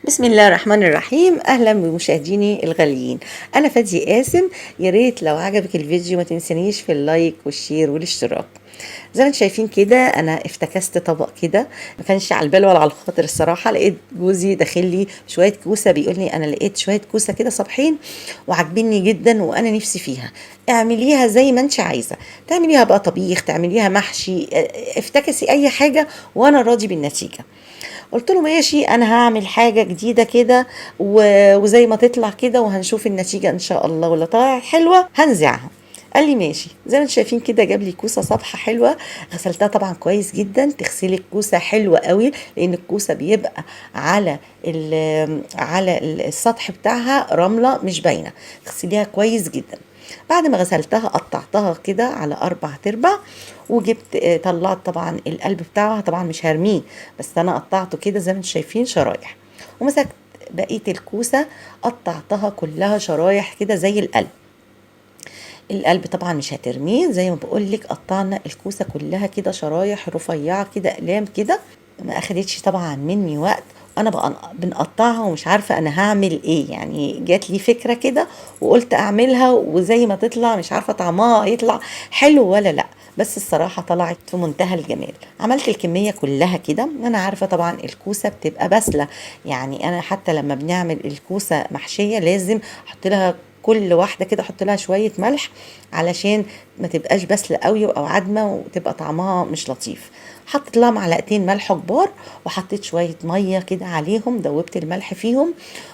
بسم الله الرحمن الرحيم. اهلا بمشاهديني الغاليين، انا فادية قاسم. يا ريت لو عجبك الفيديو ما تنسانيش في ال like وال share والاشتراك. زي ما انتم شايفين كده انا افتكست طبق كده ما كانش على البال ولا على الخاطر الصراحة. لقيت جوزي داخل لي شوية كوسة، بيقول لي انا لقيت شوية كوسة كده صابحين وعاجبني جدا وانا نفسي فيها، اعمليها زي ما انت عايزه، تعمليها بقى طبيخ، تعمليها محشي، افتكسي اي حاجة وانا راضي بالنتيجة. قلت له ماشي، انا هعمل حاجة جديدة كده وزي ما تطلع كده وهنشوف النتيجة ان شاء الله، ولا طالع حلوة هنزعها. قال لي ماشي. زي ما انتم شايفين كده جاب لي كوسة صبحة حلوة، غسلتها طبعا كويس جدا. تغسلي الكوسه حلوة قوي لان الكوسه بيبقى على السطح بتاعها رملة مش باينة، تغسليها كويس جدا. بعد ما غسلتها قطعتها كده على 4 ارباع، وجبت طلعت طبعا القلب بتاعها، طبعا مش هرميه بس انا قطعته كده زي ما انتم شايفين شرايح، ومسكت بقية الكوسه قطعتها كلها شرايح كده زي القلب. القلب طبعا مش هترميه، زي ما بقولك قطعنا الكوسه كلها كده شرايح رفيعة كده اقلام كده. ما اخدتش طبعا مني وقت، انا بقى بنقطعها ومش عارفه انا هعمل ايه، يعني جات لي فكرة كده وقلت اعملها وزي ما تطلع، مش عارفه طعمها هيطلع حلو ولا لا، بس الصراحة طلعت في منتهى الجمال. عملت الكمية كلها كده. انا عارفه طبعا الكوسه بتبقى باسله، يعني انا حتى لما بنعمل الكوسه محشيه لازم احط لها كل واحدة كده، احط لها شوية ملح علشان ما تبقاش باسله قوي او عدمه وتبقى طعمها مش لطيف. حطيت لها معلقتين ملح كبار وحطيت شوية مية كده عليهم، دوبت الملح فيهم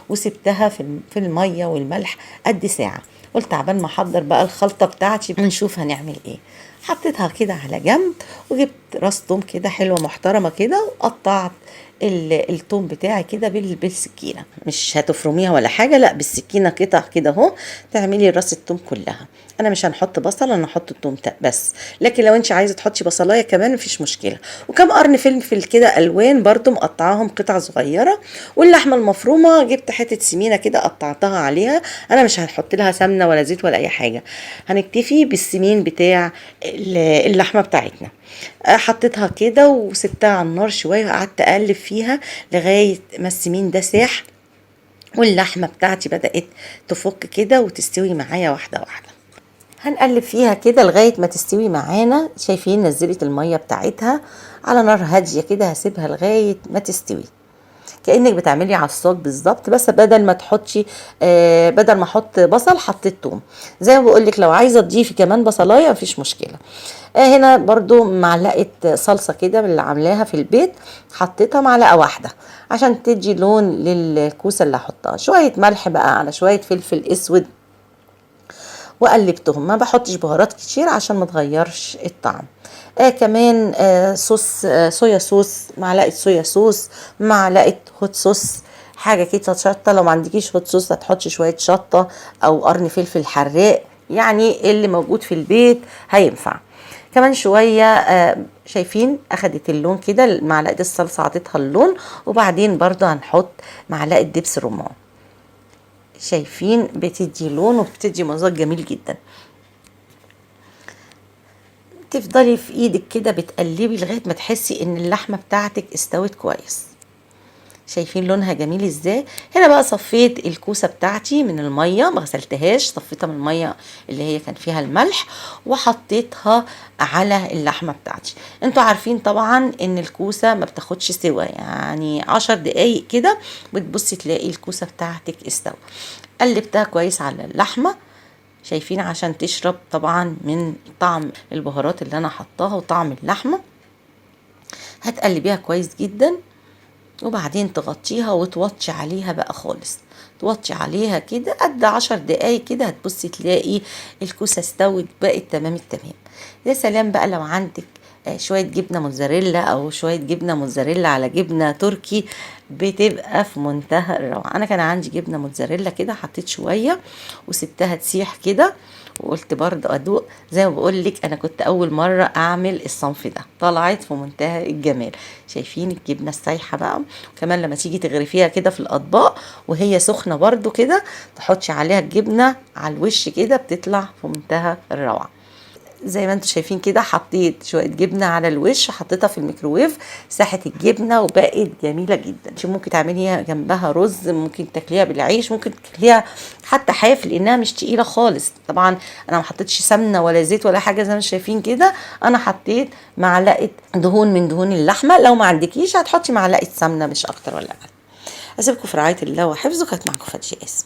وسبتها في المية والملح قد ساعة. قلت عبال ما احضر بقى الخلطة بتاعتي ونشوف هنعمل ايه. حطيتها كده على جنب وجبت راس توم كده حلوة محترمه كده، وقطعت التوم بتاعي كده بالسكينة، مش هتفرميها ولا حاجة، لا بالسكينة قطع كده اهو، تعملي راس التوم كلها. انا مش هنحط بصل، انا هحط التوم بس، لكن لو انت عايزه تحطي بصلايه كمان مفيش مشكلة. وكم قرن فلفل كده الوان برضو مقطعاهم قطع صغيرة. واللحمة المفرومه جبت حتة سمينه كده قطعتها عليها، انا مش هنحط لها سمنه ولا زيت ولا اي حاجة، هنكتفي بالسمين بتاع اللحمة بتاعتنا. حطيتها كده وسبتها على النار شوية وقعدت اقلب فيها لغاية ما السمين ده ساح واللحمة بتاعتي بدات تفك كده وتستوي معايا واحدة واحدة. هنقلب فيها كده لغاية ما تستوي معانا. شايفين نزلت المية بتاعتها على نار هادية كده، هسيبها لغاية ما تستوي كانك بتعملي عصاج بالظبط، بس بدل ما تحطي بدل ما احط بصل حطيت توم. زي ما بقول لك لو عايزه تضيفي كمان بصلايه مفيش مشكلة. هنا برضو معلقه صلصه كده من اللي عاملاها في البيت، حطيتها معلقه واحدة عشان تدي لون للكوسه اللي هحطها. شوية ملح بقى على شوية فلفل اسود وقلبتهم. ما بحطش بهارات كتير عشان ما تغيرش الطعم. كمان صوص، صويا صوص، معلقه صويا صوص، معلقه هوت صوص، حاجة كده شطه. لو ما عندكيش هوت صوص هتحطي شوية شطه او قرن فلفل حراق، يعني اللي موجود في البيت هينفع. كمان شوية شايفين اخدت اللون كده، معلقه الصلصه عطتها اللون. وبعدين برضه هنحط معلقه دبس رمان، شايفين بتدي لون وبتدي مذاق جميل جدا. تفضلي في ايدك كده بتقلبي لغاية ما تحسي ان اللحمة بتاعتك استوت كويس. شايفين لونها جميل ازاي. هنا بقى صفيت الكوسه بتاعتي من المية، ما غسلتهاش، صفيتها من المية اللي هي كان فيها الملح وحطيتها على اللحمة بتاعتي. انتوا عارفين طبعا ان الكوسه ما بتاخدش سوا، يعني 10 دقايق كده بتبصي تلاقي الكوسه بتاعتك استوت. قلبتها كويس على اللحمة، شايفين، عشان تشرب طبعا من طعم البهارات اللي انا حطاها وطعم اللحمة. هتقلبيها كويس جدا وبعدين تغطيها وتوطي عليها بقى خالص، توطي عليها كده قد 10 دقايق كده، هتبصي تلاقي الكوسه استوت بقت تمام التمام. يا سلام بقى لو عندك شوية جبنه موتزاريلا او شوية جبنه موتزاريلا على جبنه تركي، بتبقى في منتهى الروعة. انا كان عندي جبنه موتزاريلا كده، حطيت شوية وسبتها تسيح كده وقلت برضه ادوق. زي ما بقول لك انا كنت اول مرة اعمل الصنف ده، طلعت في منتهى الجمال. شايفين الجبنة السايحه بقى، كمان لما تيجي تغرفيها كده في الاطباق وهي سخنة برضه كده، تحطي عليها الجبنة على الوش كده، بتطلع في منتهى الروعة. زي ما انتم شايفين كده حطيت شوية جبنه على الوش، حطيتها في الميكروويف، ساحت الجبنة وبقت جميلة جدا. ممكن تعمليها جنبها رز، ممكن تاكليها بالعيش، ممكن تاكليها حتى حاف لانها مش تقيلة خالص. طبعا انا ما حطيتش سمنه ولا زيت ولا حاجة، زي ما انتم شايفين كده انا حطيت معلقه دهون من دهون اللحمة. لو ما عندكيش هتحطي معلقه سمنه مش اكتر ولا اقل. اسيبكم في رعاية الله وحفظه. كانت معاكم فاتشي قاسم.